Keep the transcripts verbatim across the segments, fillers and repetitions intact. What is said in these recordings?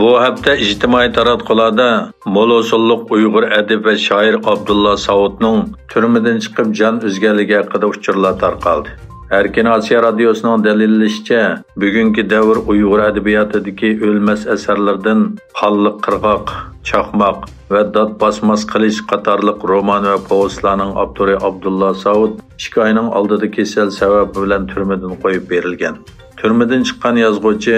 بۇ ھەپتە ئىجتىمائىي تاراتقۇلاردا مول ھوسۇللۇق ئۇيغۇر ئەدىب ۋە شائىر ئابدۇللا ساۋۇتنىڭ تۈرمىدىن چىقىپ جان ئۈزگەنلىكى ھەققىدە ئۇچۇرلار تارقالدى. ئەركىن ئاسىيا رادىيوسىنىڭ دەلىللىشىچە، بۈگۈنكى دەۋر ئۇيغۇر ئەدەبىياتىدىكى ئۆلمەس ئەسەرلىرىدىن قانلىق قىرغاق، چاقماق ۋە دات باسماس قىلىچ قاتارلىق رومان ۋە پوۋېستلارنىڭ ئاپتورى ئابدۇللا ساۋۇت ئىككى ئاينىڭ ئالدىدا كېسەل سەۋەبى بىلەن تۈرمىدىن قويۇپ بېرىلگەن. تۈرمىدىن چىققان يازغۇچى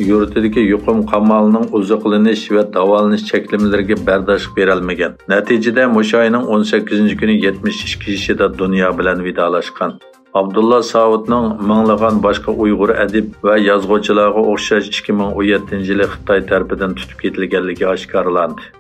يۇرتىدىكى يۇقۇم قامالىنىڭ ئوزۇقلىنىش ۋە داۋالىنىش چەكلىمىلىرىگە بەرداشلىق بېرەلمىگەن. نەتىجىدە، مۇشۇ ئاينىڭ ئون سەككىزىنچى كۈنى يەتمىش ئىككى يېشىدا دۇنيا بىلەن ۋىدالاشقان. ئابدۇللا ساۋۇتنىڭ مىڭلىغان باشقا ئۇيغۇر ئەدىب ۋە يازغۇچىلارغا ئوخشاش ئىككى مىڭ ئون يەتتىنچى يىلى خىتاي تەرىپىدىن تۇتۇپ كېتىلگەنلىكى ئاشكارىلاندى.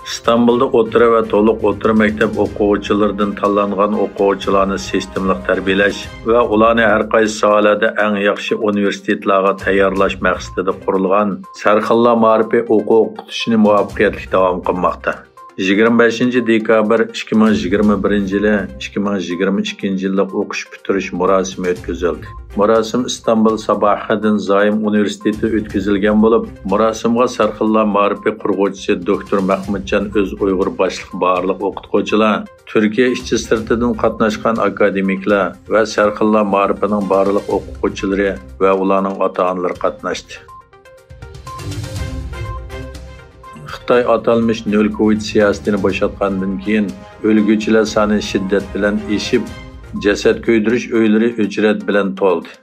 ئىستانبۇلدا ئوتتۇرا ۋە تولۇق ئوتتۇرا مەكتەپ ئوقۇغۇچىلىرىدىن تاللانغان ئوقۇغۇچىلارنى سىستېمىلىق تەربىيەلەش ۋە ئۇلارنى ھەر قايسى ساھەلەردە ئەڭ ياخشى ئۇنىۋېرسىتېتلارغا تەييارلاش مەقسىتىدە قۇرۇلغان سەرخىللار مائارىپى ئوقۇ ئوقۇتۇشىنى مۇۋەپپەقىيەتلىك داۋام قىلماقتا. يىگىرمە بەشىنچى دېكابىر ئىككى مىڭ يىگىرمە بىرىنچى يىلى ئىككى مىڭ يىگىرمە ئىككىنچى يىللىق ئوقۇش پۈتتۈرۈش مۇراسىمى ئۆتكۈزۈلدى. مۇراسىم ئىستانبۇل ساباھىدىن زايېم ئۇنىۋېرسىتېتىدا ئۆتكۈزۈلگەن بولۇپ، مۇراسىمغا سەرخىللار مائارىپى قۇرغۇچىسى دوكتور مەخمۇتجان ئۆزئۇيغۇر باشلىق بارلىق ئوقۇتقۇچىلار، تۈركىيە ئىچى سىرتىدىن قاتناشقان ئاكادېمىكلار ۋە سەرخىللار مائارىپىنىڭ بارلىق ئوقۇتقۇچىلىرى ۋە ئۇلارنىڭ ئاتا-ئانىلىرى قاتناشتى. خىتاي ئاتالمىش نۆل كوۋىد سىياسىتىنى بوشاتقاندىن كېيىن، ئۆلگۈچىلەر سانى شىددەت بىلەن ئېشىپ، جەسەت كۆيدۈرۈش ئۆيلىرى ئۆچرەت بىلەن تولدى.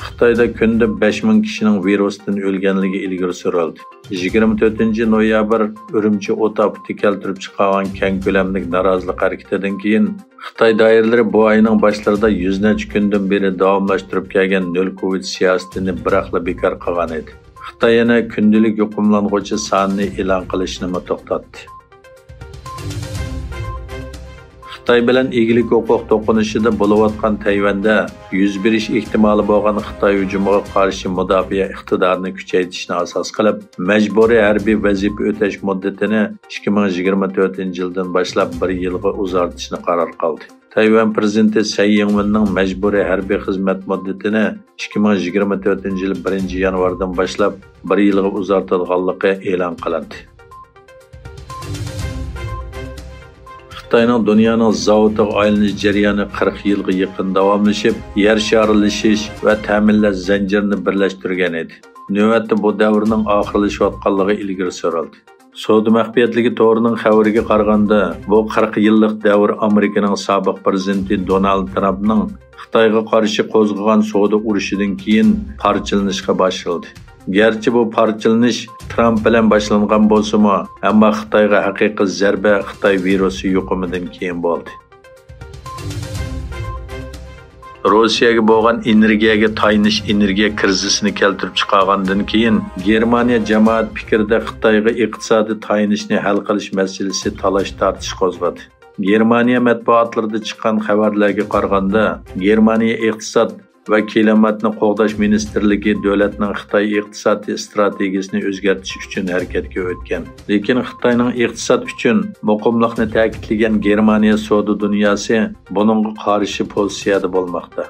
خىتايدا كۈندە بەش مىڭ كىشىنىڭ ۋىرۇستىن ئۆلگەنلىكى ئىلگىرى سۈرۈلدى. يىگىرمە تۆتىنچى نويابىر ئۈرۈمچى ئوت ئاپىتى كەلتۈرۈپ چىقارغان كەڭ كۆلەملىك نارازىلىق ھەرىكىتىدىن كېيىن، خىتاي دائىرىلىرى بۇ ئاينىڭ باشلىرىدا يۈز نەچچە كۈندىن بېرى داۋاملاشتۇرۇپ كەلگەن نۆل كوۋىد سىياسىتىنى بىراقلا بىكار قىلغان ئىدى. خىتاي يەنە كۈندىلىك يۇقۇملانغۇچى سانىنى ئېلان قىلىشنىمۇ توختاتتى. خىتاي بىلەن ئىگىلىك ھوقۇق توقۇنۇشىدا بولۇۋاتقان تەيۋەندە يۈز بېرىش ئېھتىمالى بولغان خىتاي ھۇجۇمىغا قارشى مۇداپىئە ئىقتىدارىنى كۈچەيتىشنى ئاساس قىلىپ، مەجبۇرىي ھەربىي ۋەزىپە ئۆتەش مۇددىتىنى ئىككى مىڭ يىگىرمە تۆتىنچى يىلدىن باشلاپ بىر يىلغا ئۇزارتىشنى قارار قىلدى. تەيۋەن پىرېزىدېنتى سەي يىڭۋېننىڭ مەجبۇرىي ھەربىي خىزمەت مۇددىتىنى ئىككى مىڭ يىگىرمە تۆتىنچى يىل بىرىنچى يانۋاردىن باشلاپ بىر يىلغا ئۇزارتىدىغانلىقى ئېلان قىلىندى. خىتاينىڭ دۇنيانىڭ زاۋۇتىغا ئايلىنىش جەريانى قىرىق يىلغا يېقىن داۋاملىشىپ، يەر شارلىشىش ۋە تەمىنلەش زەنجىرىنى بىرلەشتۈرگەن ئىدى. نۆۋەتتە بۇ دەۋرنىڭ ئاخىرلىشىۋاتقانلىقى ئىلگىرى سۈرۈلدى. سودا مەخپىيەتلىكى تورىنىڭ خەۋىرىگە قارىغاندا، بۇ قىرىق يىللىق دەۋر ئامېرىكىنىڭ سابىق پىرېزىدېنتى دونالد ترامپنىڭ خىتايغا قارشى قوزغىغان سودا ئۇرۇشىدىن كېيىن پارچىلىنىشقا باشلىدى. گەرچە بۇ پارچىلىنىش ترامپ بىلەن باشلانغان بولسىمۇ، ئەمما خىتايغا ھەقىقىي زەربە خىتاي ۋىرۇسى يۇقۇمىدىن كېيىن بولدى. روسىيەگە بولغان ئېنېرگىيەگە تايىنىش ئېنېرگىيە كىرىزىسىنى كەلتۈرۈپ چىقارغاندىن كېيىن، گېرمانىيە جامائەت پىكرىدە خىتايغا ئىقتىسادىي تايىنىشنى ھەل قىلىش مەسىلىسى تالاش-تارتىش قوزغىدى. گېرمانىيە مەتبۇئاتلىرىدا چىققان خەۋەرلەرگە قارىغاندا، گېرمانىيە ئىقتىساد ۋە كىلىماتنى قوغداش مىنىستىرلىكى دۆلەتنىڭ خىتاي ئىقتىسادىي ئىستراتېگىيىسىنى ئۆزگەرتىش ئۈچۈن ھەرىكەتكە ئۆتكەن. لېكىن خىتاينىڭ ئىقتىساد ئۈچۈن مۇقىملىقنى تەكىتلىگەن گېرمانىيە سودا دۇنياسى بۇنىڭغا قارشى پوزىتسىيەدە بولماقتا.